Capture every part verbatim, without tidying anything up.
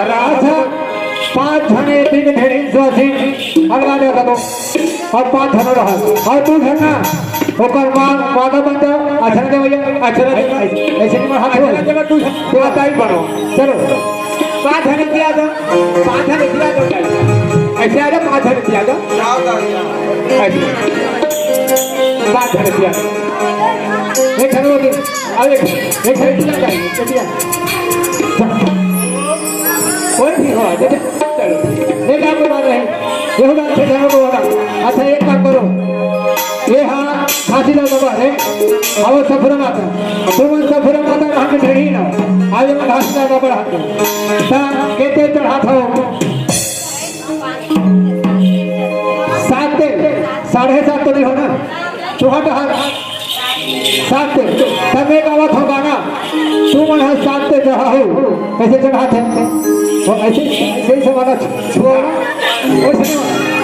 राजा, पांच झने तीन ढेढ़ीन सुवासिन अलगा दे दो। अउ पांच झन रहा। अउ दू झन ना, ओकर मां, माता बन जा, अच्छा दे भैया, अच्छा दे। ऐसे, ऐसे नहीं, हाथ अच्छा दे, तू, तू आता ही बनो। चलो। पांच झन किया था, पांच झन किया था। ऐसे आ जा, पांच झन किया था। ऐसे। पांच झन किया था। एक झन हो गई। अब एक, एक झन किया था। चलिए। कोई भी हो, चलो। एक काम करवा रहे। ये होगा, अच्छा, चलो, होगा। अच्छा, एक काम करो। ये हाँ, फांसी लगा दो, अरे। अब सफर माता। तुम सफर माता, हम ढेढ़ीन। आज हम फांसी लगा दो, बड़ा। ता, कहते चढ़ा था। सात ते, साढ़े सात तो नहीं होना। चौहाट हाथ। सात ते, तब एक आवत हो गाना। तू मन ह सात ते चढ़ाहू। कैसे चढ़ाथे? वो ऐसे, ऐसे ही समाना छुआ। वैसे नहीं।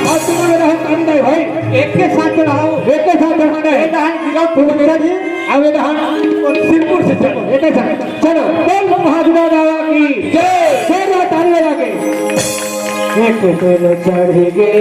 और तुम लोग रहन पानी नहीं भाई। एक के साथ चढ़ाओ। एक के साथ चढ़ाना है। ये कहानी दिखाओ, तुम मेरा जी। अब ये कहानी और सिरपुर से चलो। एक के साथ। चलो, बोल महादेव बाबा की जय। जय माता दी बाबा की। एक पेड़ चढ़ गे।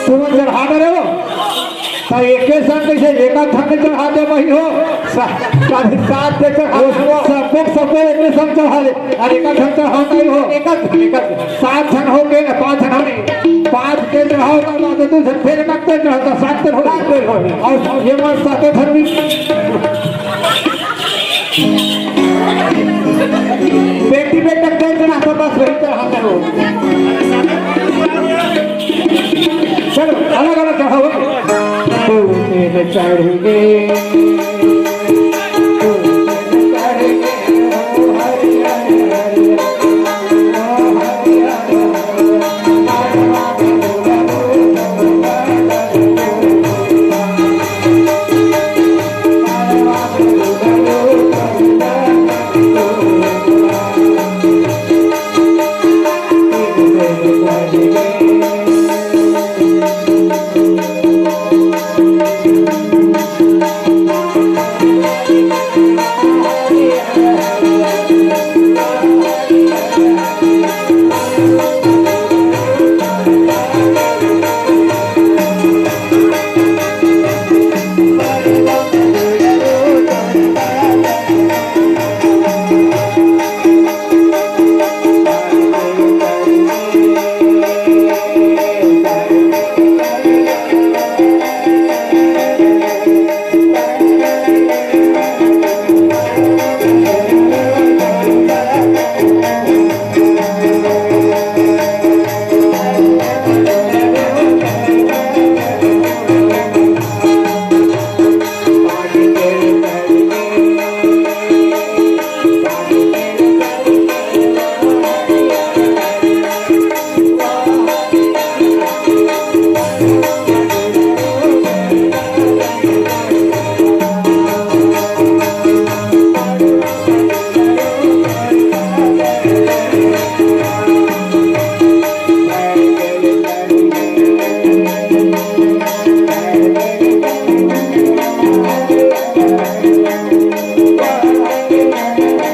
तुमन चढ़ा डरे हो, त एके संग कइसे एका ठन चढ़ा दे वही हो, सा-, साढ़े सात पे चढ़ा दे हो। सबको, सबको एके संग चढ़ा दे, अरे एका ठन चढ़ा नहीं हो, एका, एका, सात ठन हो के, पांच ठन हो, पांच के चढ़ाओ, त बाद तू झन फेर एका पे चढ़ा, त सात पे हो, सात पे हो। अउ ये बार सातों ठन भी बेटी बेटा कई चढ़ाता, बस वही चढ़ाता हो। चलो, अलग अलग चढ़ाओ। तू तेरे चढ़ गए, तू तेरे चढ़ गए, ओ हरि हरि हरि, ओ हरि हरि हरि।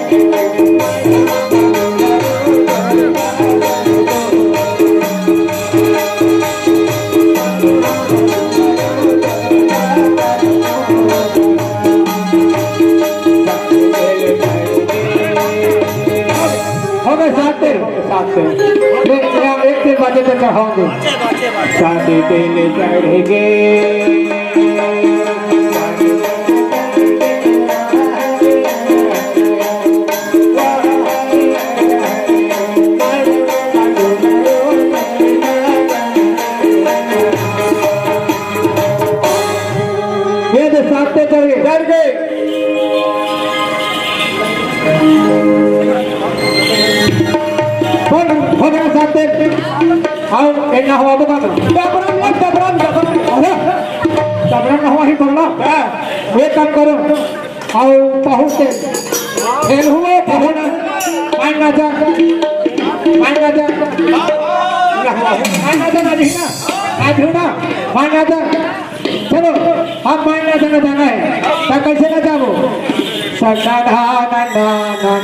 हो गए सात तेर, सात तेर। ले, ले, एक तेर बाजे पे चढ़ाओगे। सात तेर चढ़ गए। ये दे सात तेर चढ़ गए। चढ़ गए। पर हो गया सात तेर। आओ, ए ना हुआ बता ना। डबरन, डबरन, डबरन। अरे, डबरन ना हुआ ही पगला। हाँ। एक काम करो। आओ, बहुत तेज। खेल हुए, बहुत। मान ना जा। मान ना जा। ना हुआ। मान ना जा, ना जी ना। आज हो ना। मान ना जा। चलो, अब मायना देना जाना है, तो कैसे ना जाबो? सन्ना ना ना ना ना ना।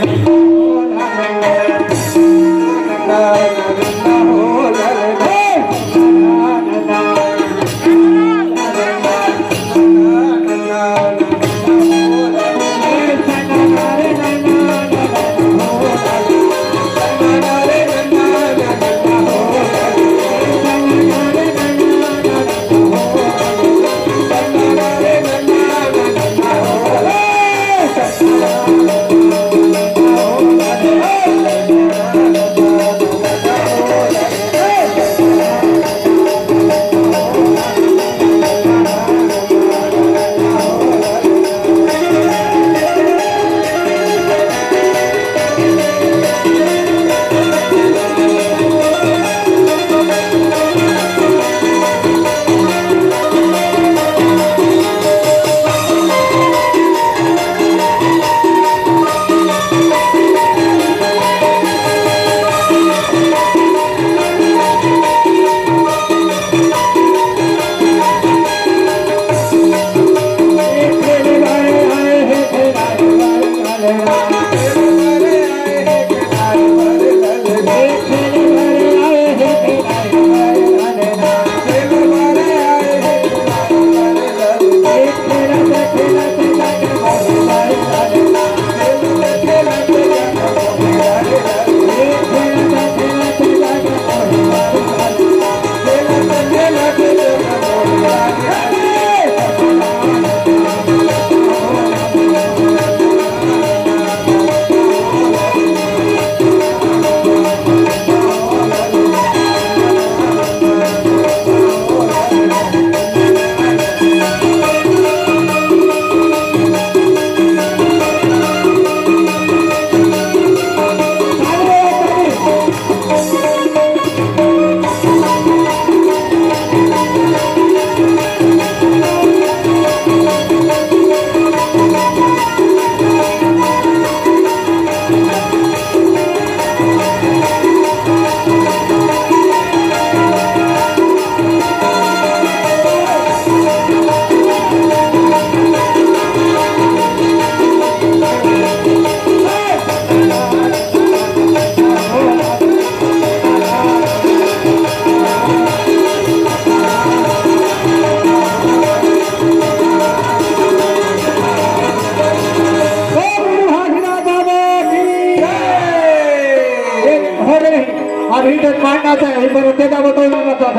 अभी तो मारना था, अभी पर उठे जाबो तो ना था,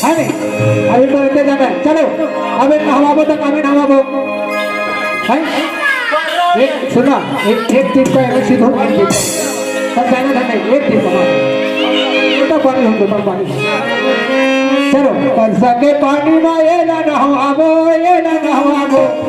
है नहीं? अभी पर उठे जाना है। चलो, अभी नहवाबो तो कामे नहवाबो। हैं? एक, सुना, एक, एक टीम का एमएससी दो, एक टीम का। सब जाना था नहीं, एक टीम का मार। बेटा पानी हम तो पानी। चलो, परसा के पानी में ये ना नहवाबो, ये ना नहवाबो।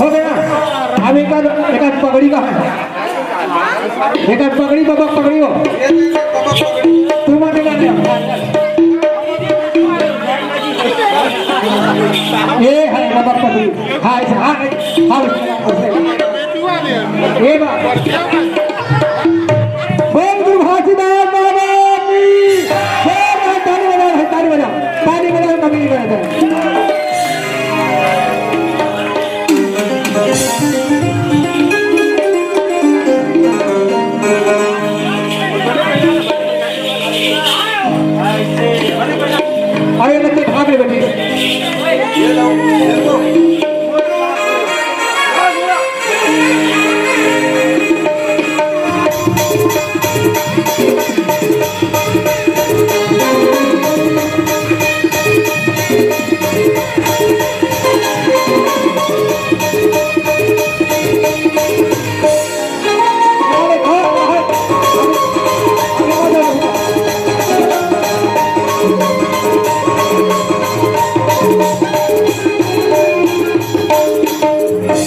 हो गया। अब एक आध, एक आध पगड़ी का है। एक आध पगड़ी, बाबा, पगड़ी हो। तू मत जाने। ये है रमकपति। हाँ, इसे, हाँ, हाँ, ये बात। बोल गुरु घासीदास बाबा की जय। ताली बजाओ, ताली बजाओ, ताली बजाओ, कभी नहीं बजाते। अरे, लड़के भाग ले बेटी।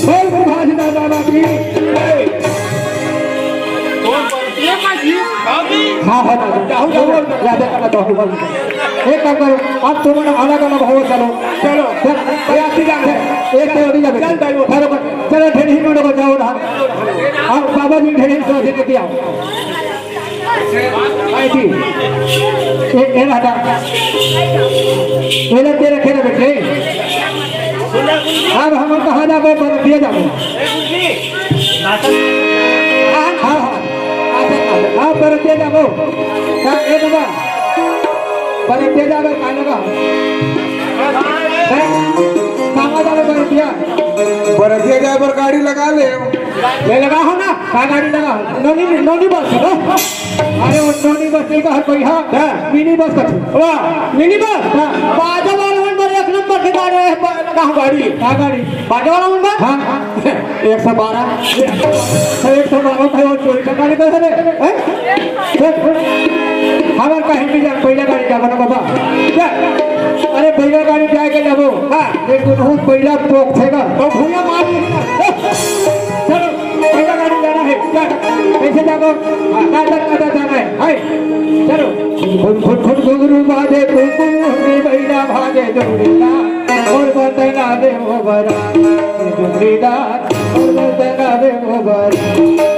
बोल प्रभास दादा बाबा की। हाँ, हाँ, दादा। जाओ, जाओ, जाओ। एक काम करो, अब तुम लोग अलग अलग हो, चलो। चलो। चल, ए, आती जा, ए, ए, चलो, अभी जा बेटा। चल, भाई, वो। चलो, चलो, ढेर ही मिनट को जाओ ना। अब बाबा जी ढेर ही सो से लेके आओ। आई थी। ए, ए, दादा। ए, लग दे रखे ना बेटे। अब हम कहाँ जाबो, बरतिया जाबो। हाँ, हाँ, हाँ। आप बरतिया जाबो। का, ए बाबा, बरतिया जाबे, का लगा? हैं? कहाँ जाबे बरतिया? बरतिया जाए बर गाड़ी लगा ले। ले लगा हो ना, का गाड़ी लगा हो? नोनी, नोनी बस, हो? अरे, वो नोनी बस नहीं कहा कोई, हाँ? हाँ। मिनी बस कछु। वाह, मिनी बस? हाँ। बाजा वाला मन बर एक नंबर के गाड़ी है, बा-, लगा हो गाड़ी। का गाड़ी? बाजा वाला मन बर? हाँ, हाँ। एक सौ बारह। एक सौ बारह था, वो चोरी का गाड़ी कैसे रे? हैं? देख, हमार कहीं भी जा, पहला गाड़ी का बना बाबा। देख, अरे, पहला गाड़ी जाए के जाबो। हाँ। लेकिन बहुत पहला टोक थे का। तो भूया मार। चलो। पहला गाड़ी जाना है, जा, कैसे जाबो? हाँ, काटा, काटा जाना है, हाय, चलो। खुद, खुद, खुद घुघरू बाजे, कुकू, हुंडी, बैला भागे, जोड़ीदार, और बतना दे वो बरा, जोड़ीदार, और बतना दे वो बरा।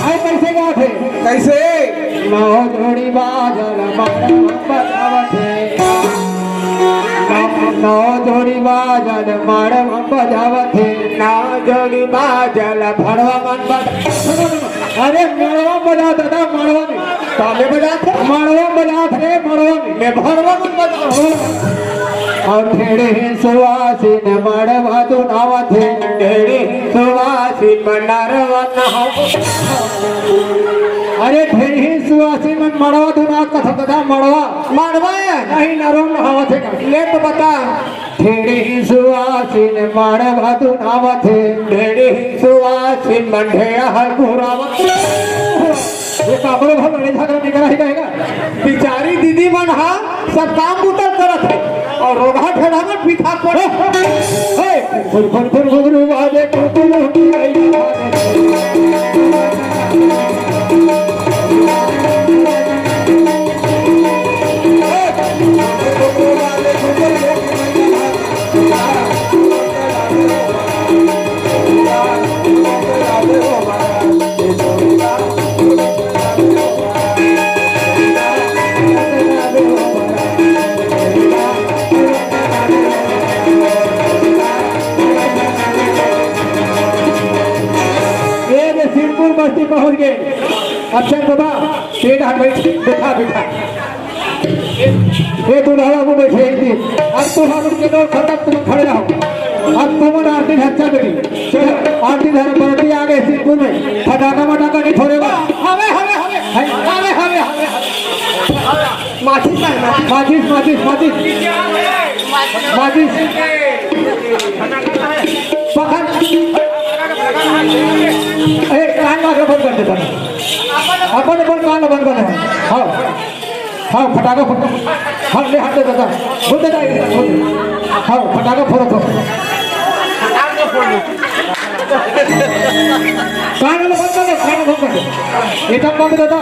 हाय, कैसे गात हे? कैसे? नौ जोड़ी बाजल मारम बजावत हे। नौ, नौ जोड़ी बाजल मारम बजावत हे। नौ जोड़ी बाजल भड़वा मन बज-, अरे, मड़वा बजात दादा, मड़वा में। कामे बजात हे? मड़वा बजात रे, मड़वा में। मैं भड़वा मन बजावत। अउ ढेड़ही सुवासिन मड़वा धुनावत हे। ढेड़ही सुवासिन मन मड़वा नहावत। अरे ढेड़ही सुवासिन मन मड़वा धुनावत कथस दादा, मड़वा। मड़वा हे? नहीं, नरवा नहावत हे का? ले तो बता। ढेड़ही सुवासिन मड़वा धुनावत हे। ढेड़ही सुवासिन मन ढेड़हा घुरावत। ये काकरो घर लड़ाई झगड़ा नहीं करा ही कहेगा। बिचारी दीदी मन हा सब काम बूता करत हे अउ रोगहा ढेड़हा मन पीठा पड़े। हे, फुर फुर फुर घुघरू बाजे, कुकुर की गई। ये रे सिरपुर बस्ती पहुंच गए। अब चल बाबा, सीधा बैठ, बैठा, बैठा। ये तू रहा, वो बैठे एक दिन। अब तू हम उनके दौर खत्म, तुम खड़े रहो। अब तुम और आरती ढांचा बेटी। चलो, आरती धर्म परती आ गए सिरपुर में। फटाका मटाका नहीं फोड़ेगा। हवे, हवे, हवे। है? हवे, हवे, हवे, हवे। माचिस का है, माचिस। माचिस, माचिस, माचिस। माचिस। पकड़। ए, कान ला के बंद कर देता हूँ। अपन, अपन कान ला बंद कर दे। हाँ। हाँ, फटाका फोड़। हाँ, ले हाथ दे दादा। बोल दे दादा, बोल दे। हाँ, फटाका फोड़ो तो। कान ला बंद कर दे, कान ला बंद कर दे। ये तब बंद कर दो।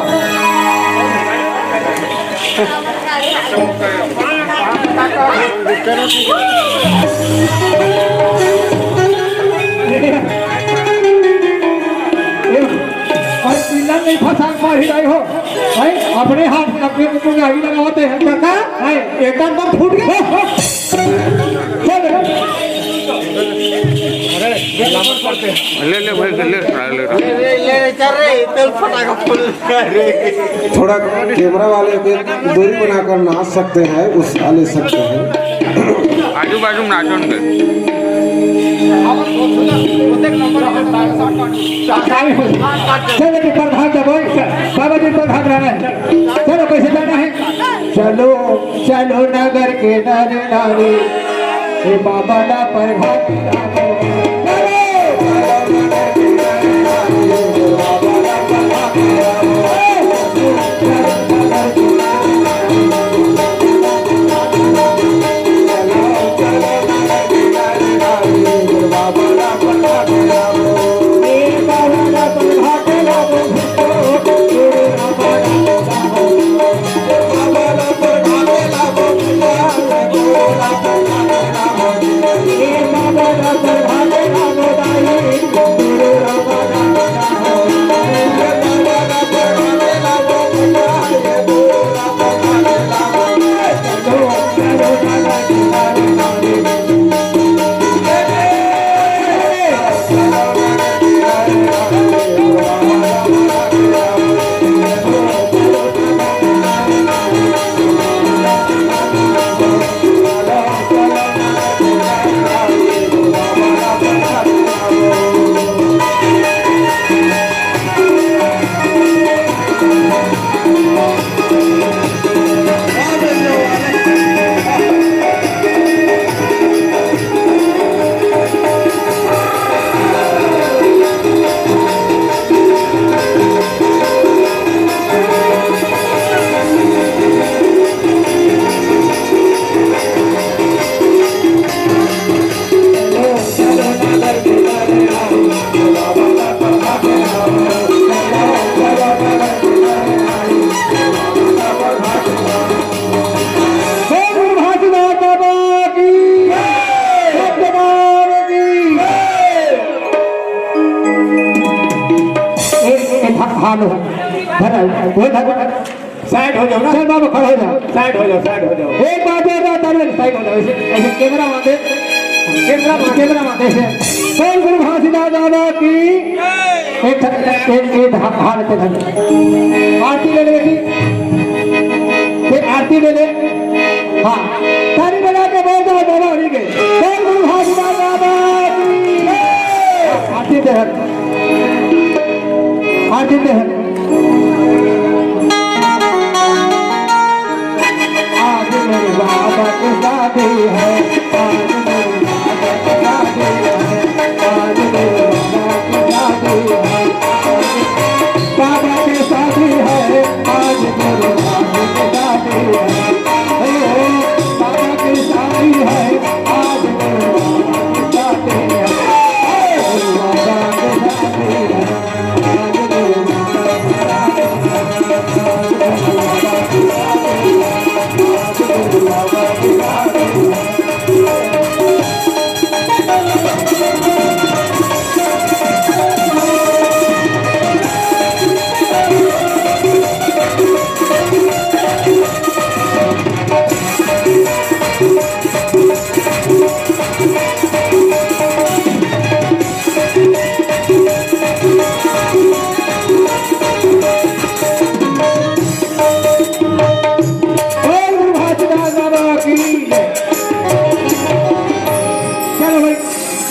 और पिल्ला नहीं फंसा मार ही रहे हो। भाई, अपने हाथ अपने मुंह में आगी लगाते हैं। काका, भाई, एक दांत तो फूट गया। चल। ले, ले भाई, ले, ले, ले। ले, ले, ले, चल रे, तेल फटाका फूल रे। थोड़ा कैमरा वाले के दूरी बनाकर नाच सकते हैं, उस, ले सकते हैं। आजू बाजू में नाचो उनके। चलो, ऊपर भाग जाओ, बाबा जी, ऊपर भाग रहा है। चलो, कैसे जाना है? चलो, चलो नगर के नर नारी, हे बाबा ला प्रभात। ए, ए, भा-, भानु, भा-, वो भा-, साइड हो जाओ ना। चल बाबू, खड़ा हो जाओ। साइड हो जाओ, साइड हो जाओ। एक बात और बता दो, साइड हो जाओ। ऐसे, ऐसे कैमरा मार दे। कैमरा मार, कैमरा मार दे, ऐसे। बोल गुरु घासीदास बाबा की। एक, एक, एक हा-, हाथ पे धर। आरती ले ले बेटी। फिर आरती ले ले। हाँ। ताली बजा के बोल दो, बाबा होनी के। बोल गुरु घासीदास बाबा की। आरती दे हर। आरती दे हर। आज मेरे बाबा की शादी है, आज मेरे बाबा की शादी है, आज मेरे बाबा की शादी है। बाबा की शादी है, आज मेरे बाबा की शादी है। हे, बाबा की शादी है, आज मेरे बाबा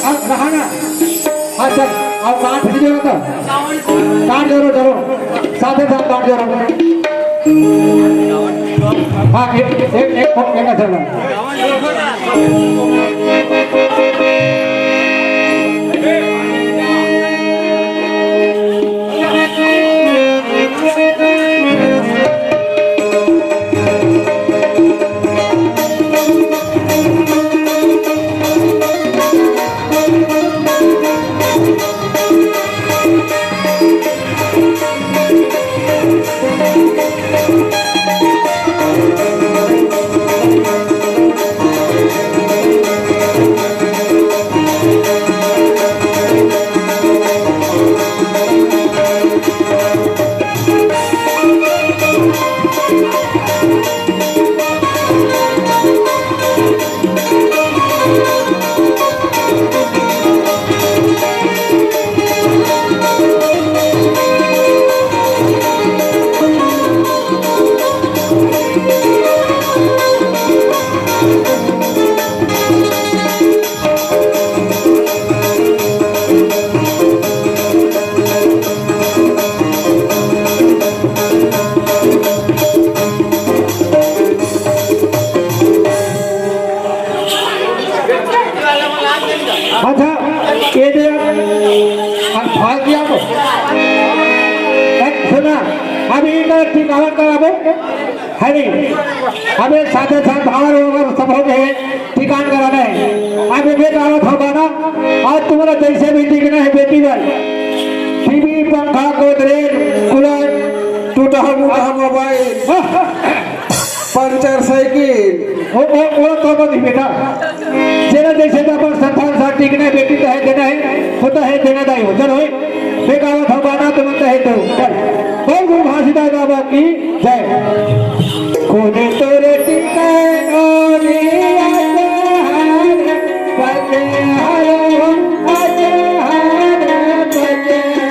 हाँ, रहा ना। हाँ, चल, अब काट भी जोड़ो तो। काट जोड़ो, जोड़ो। साथे साथ काट जोड़ो। हाँ, एक, एक, एक, एक, एक, चलो। अच्छा, ये दे यार, अब भाग गया तो। ए, सुना, अभी इनका टिकावन कराबो, है नहीं? अबे साथे साथ भावर वगैरह सब हो गए, टिकान कराना है। अब ये गाँव था गाना, आज तुम्हारा जैसे भी टिकना है बेटी भाई, टीवी, पंखा, गोदरेज, कूलर, टूटा हुआ मोबाइल, पंचर साइकिल। ओ, ओ, ओ, तो मत ही बेटा। जेला जैसे तो अपन संतान साथ टिकना है, बेटी तो है, देना है, होता है, देना दाई हो। चल होए, बेगावत हो बाना तो बनता है तो। चल। बोल गुरु घासीदास बाबा की जय। कोने तोरे टिकाए गोरी आचार, बजे हरो, आचार, बजे हरो।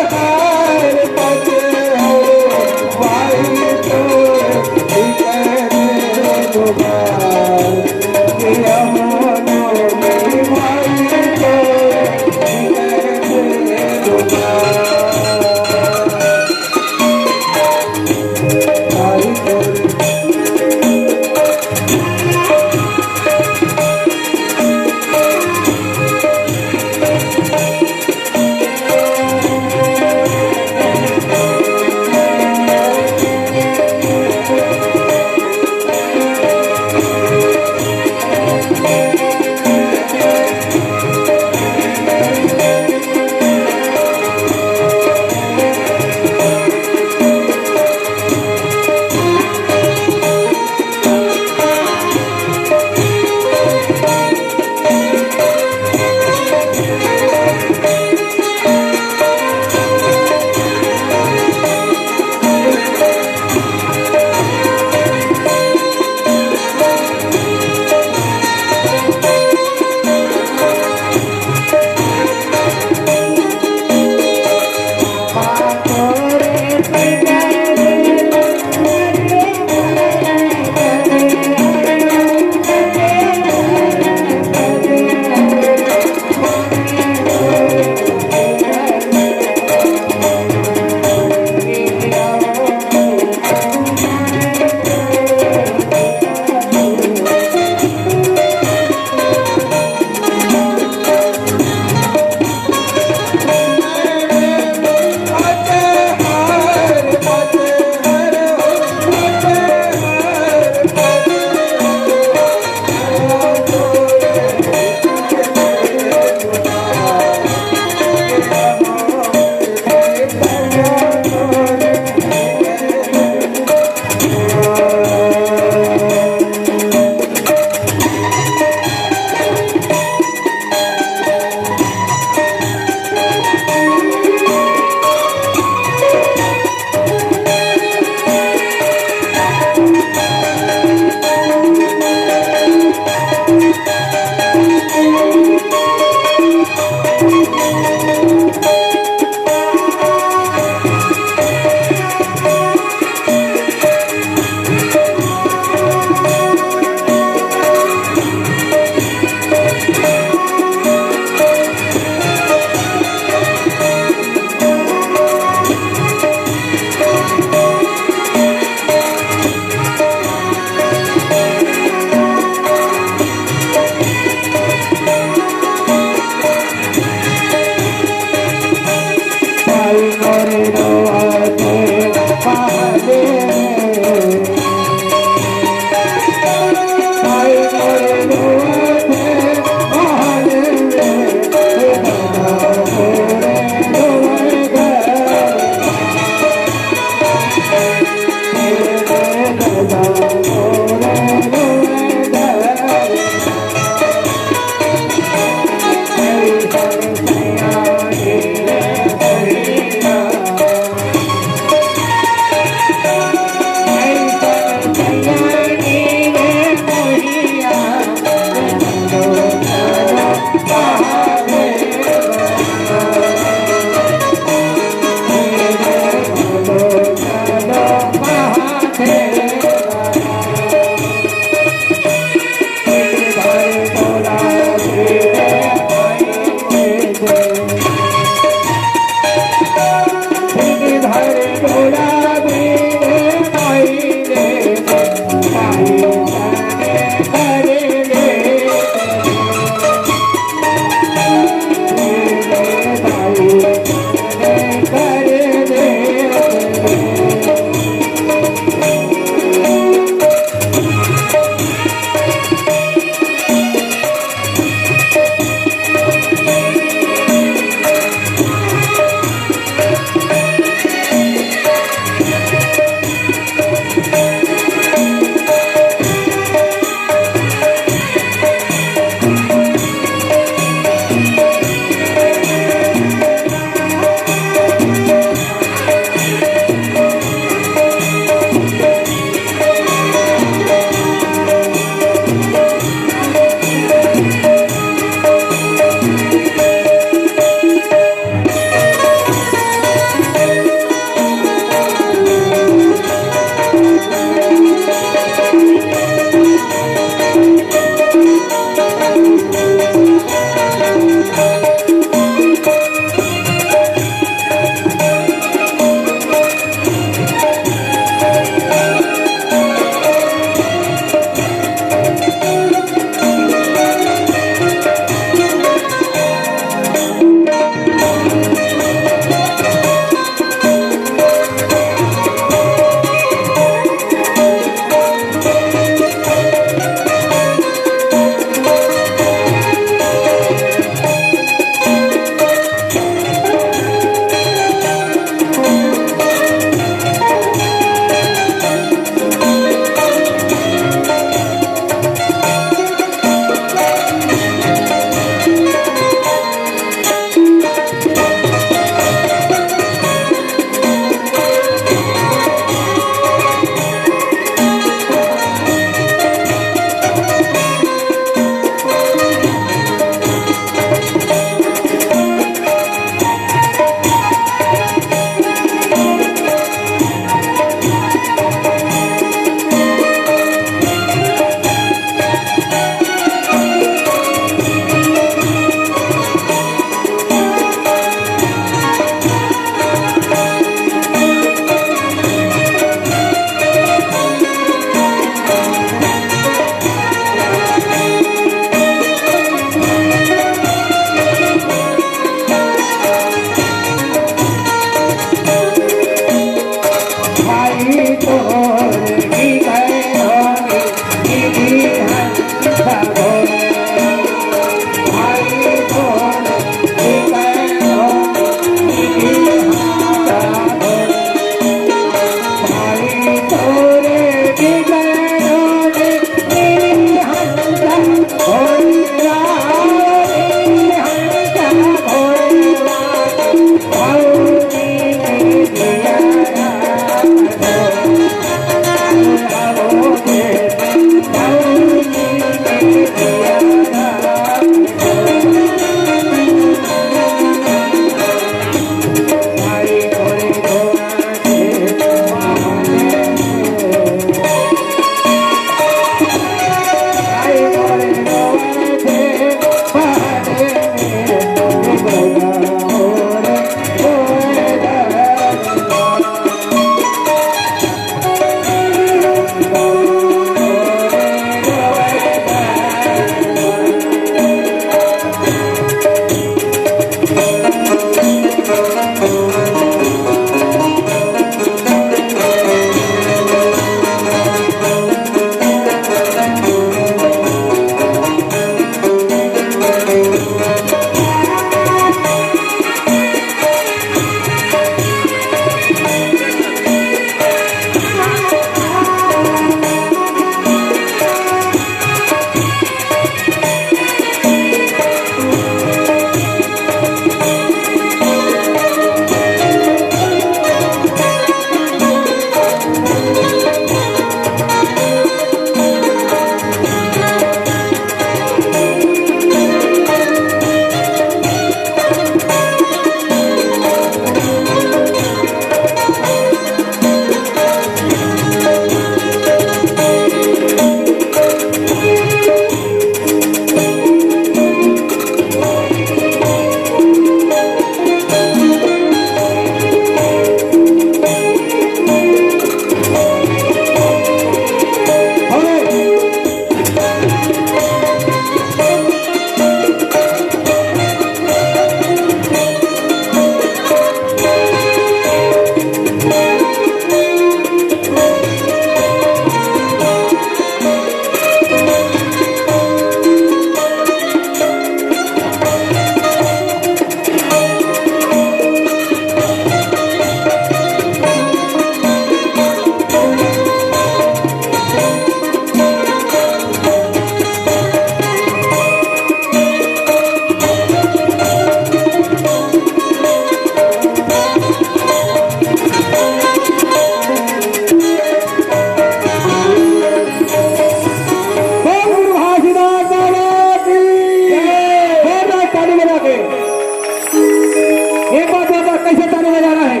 रहे।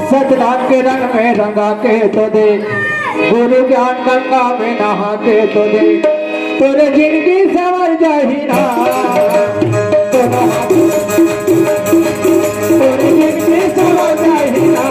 सतनाम के रंग में रंगा के तो दे, गुरु ज्ञान गंगा में नहा के तो दे, तोरे जिंदगी संवर जाही ना। तोरे जिंदगी संवर जाही ना।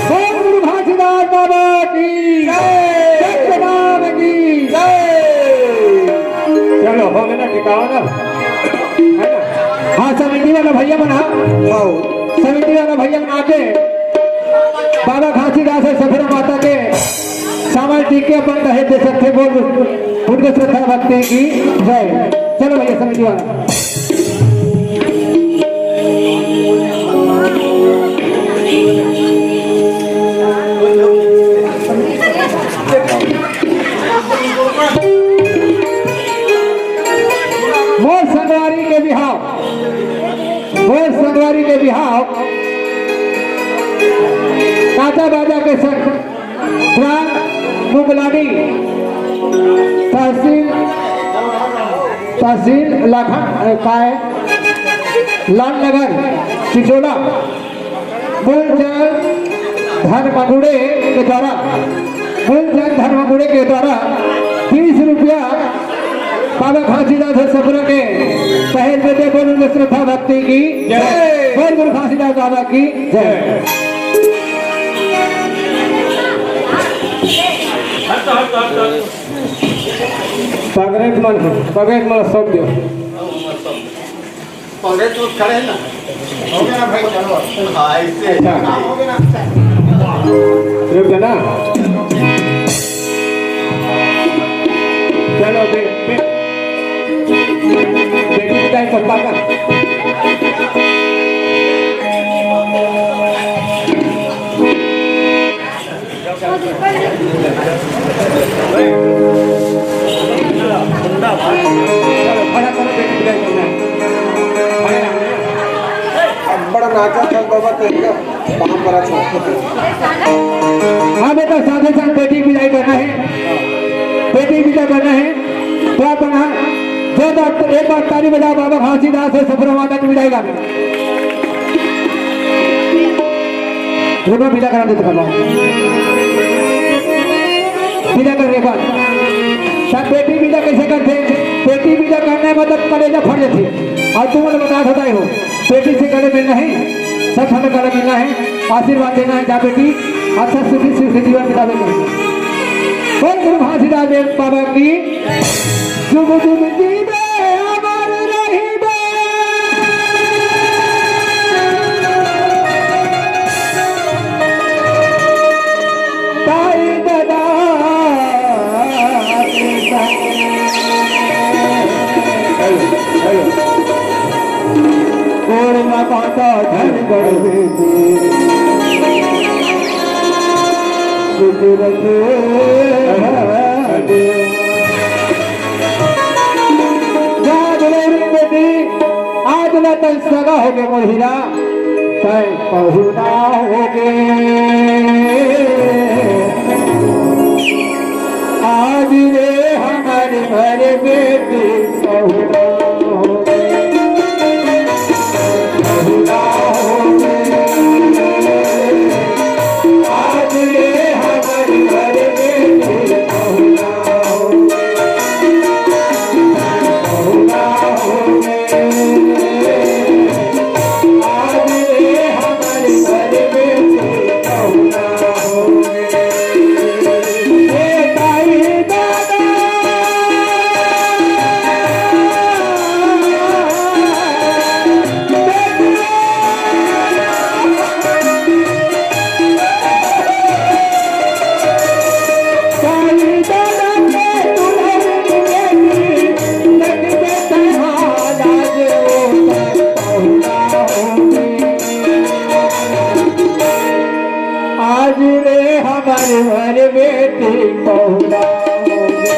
बोल गुरु घासीदास बाबा की जय। सत्यनारायण की जय। चलो, हो गया ना, टिकाओ ना, है ना? हाँ, समिति वाला भैया मन, हाँ। हाँ। समिति वाला भैया मन आके बाबा घासीदास अउ सफेरा माता के सामने टिक के अपन दहेज दे सकथे। बोल उनके श्रद्धा भक्ति की जय। चलो भैया, समिति वाला। मोर संगवारी के बिहाव, मोर संगवारी के बिहाव, काजा बाजा के संग, ग्राम मुगलानी, तहसील, तहसील लाखन, अ, काय, लालनगर, चिचोला, मूलचंद धर्मगुड़े के द्वारा, मूलचंद धर्मगुड़े के द्वारा बीस रुपया बाबा घासीदास सफेरा के पहल में दे। बोल उनके श्रद्धा भक्ति की जय। बोल गुरु घासीदास बाबा की जय। पगरेट मन, पगरेट मन सब दियो। पगरेट तो खड़े हैं ना। हो गया ना भाई, चलो। हाँ, ऐसे। अच्छा। हो गया ना। रुक जा ना। चलो, दे, दे। बेटी का एक पत्ता का। बड़ा नाचा था बाबा, तो इनका पाँव पड़ा था। हाँ बेटा, साथे साथ बेटी की विदाई करना है, बेटी की विदाई करना है। तो अपन, हाँ, जो बात, एक बार ताली बजाओ, बाबा घासीदास अउ सफेरा माता की विदाई का। रुको, विदा करा देथों, करवा। विदा कर रे, बस। सब बेटी विदा कैसे करथे? बेटी विदा करना मतलब कलेजा फट जाथे। अउ तुमन बता बताए हो, बेटी से गले मिलना है, सब हमें गले मिलना है, आशीर्वाद देना है, जा बेटी, अच्छा सुखी सुखी जीवन बितावे के। बोल गुरु घासीदास देव बाबा की। जुग जुग जीवे अमर रहिबे। ताई ददा माता धन गढ़ बेटी, कुदरत भाग्य। जा दुलहिन बेटी, आज ले तैं सगा होगे मोर हीरा, तैं पहुना होगे। आज ले हमर घर बेटी पहुना होगे। पहुना होगे। आज ले हमर घर बेटी पहुना होगे। पहुना होगे। आज ले हमर घर बेटी पहुना होगे। ए दाई दादा, आज रे हमर घर बेटी पहुना होगे।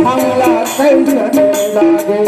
हमला कैसन लागे?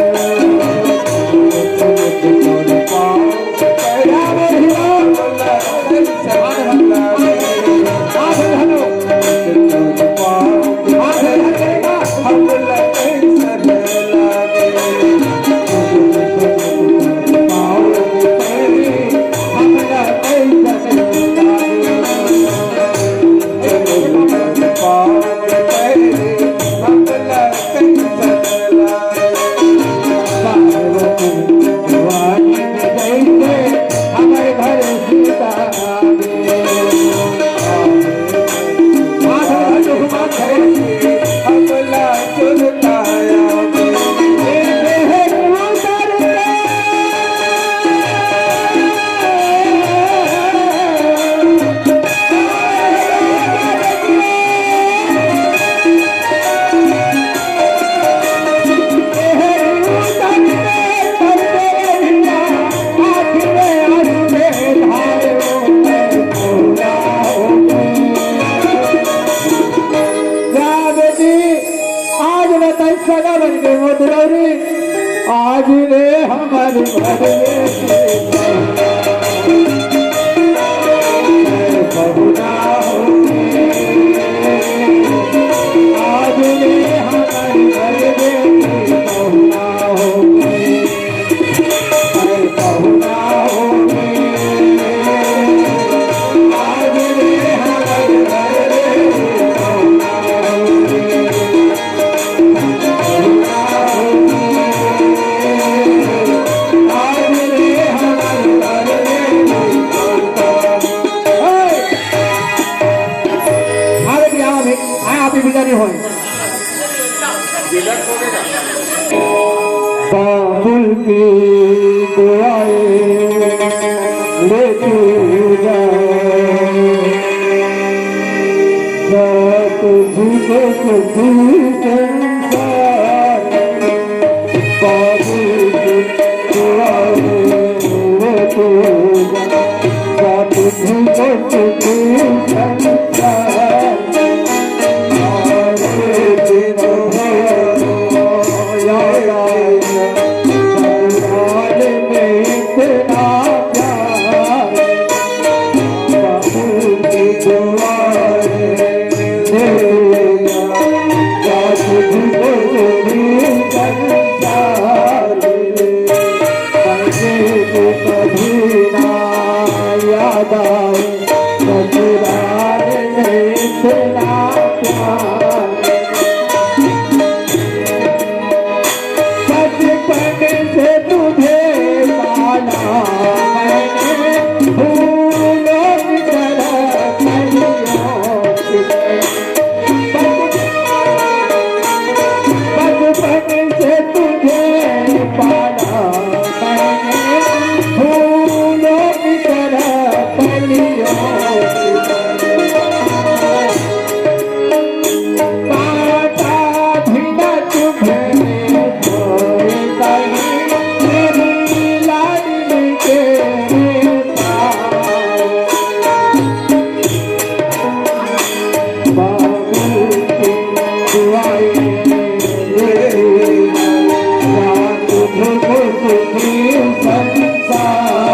आज मैं तैं सगा बन के मोर दुलौरी, आज ले हमर घर में पहुना होगे। आज ले हमर घर में पहुना होगे। आप ही बिगाड़ी होए। बाबुल की दुआएं लेके जा, जा तुझको सुखी संसार। बाबुल की दुआएं लेके जा, जा तुझको सुखी संसार। बचपन से तुझे पाला मैंने, फूलों की तरह कलियों से। बचपन से तुझे पाला मैंने, फूलों की तरह कलियों से। कांटा भी न चुभे कोई कहीं, मेरी लाडली तेरे साथ। बाबू की दुआएं मेरी, तुझको सुखी संसार।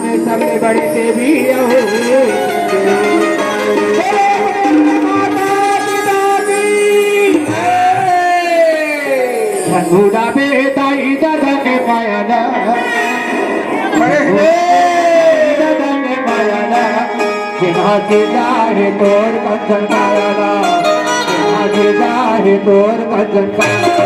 सबले बड़े देवी अहो। संगुड़ा बेटा इधर के माया ना। अरे हे। इधर के माया ना। जिन्हा के जाहे तोर कंचन काया ना। जिन्हा के जाहे तोर कंचन काया ना।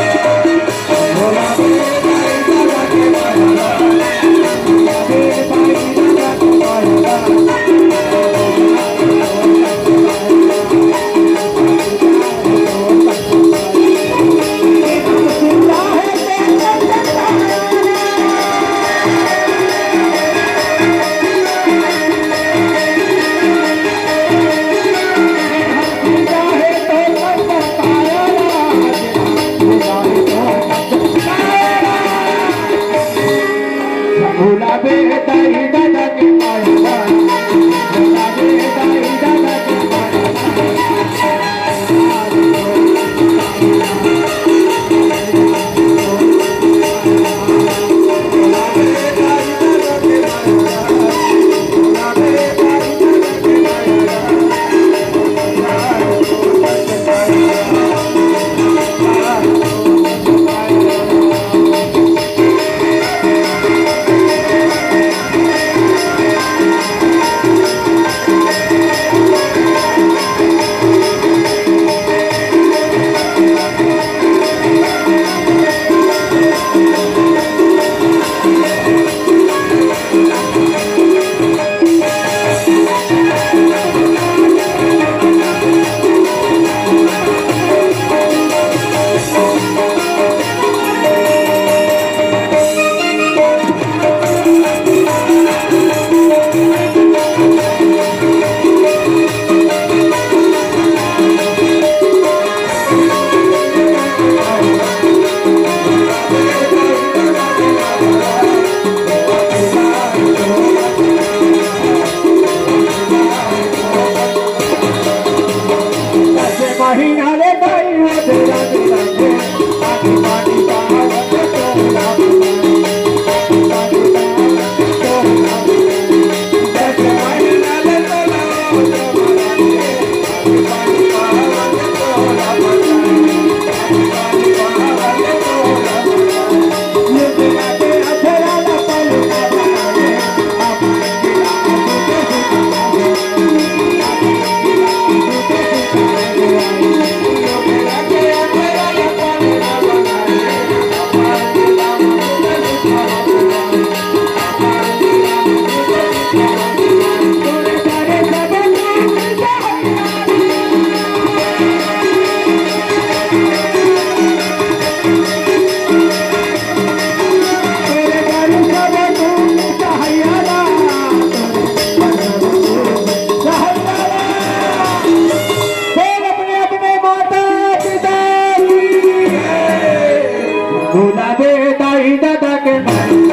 बोल अपने अपने माता पिता की। दूल्हा बेटा ही दादा के बोल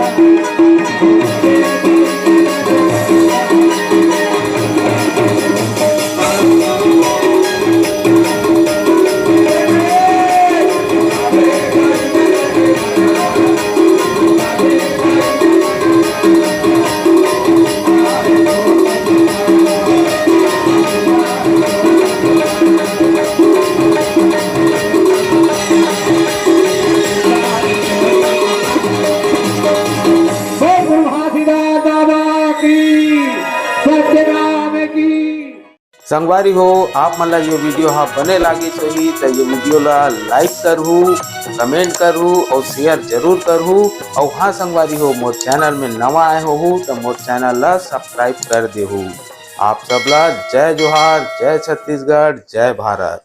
गुरु घासीदास बाबा की, सत्यनारायण की। संगवारी हो, आप मन ला ये वीडियो हा बने लागिस होही त ये वीडियो ला like करहू, comment करहू और share जरूर करहू। और हाँ संगवारी हो, मोर channel में नवा आए होहू त मोर channel ला subscribe कर देहू। आप सब ला जय जोहार, जय छत्तीसगढ़, जय भारत।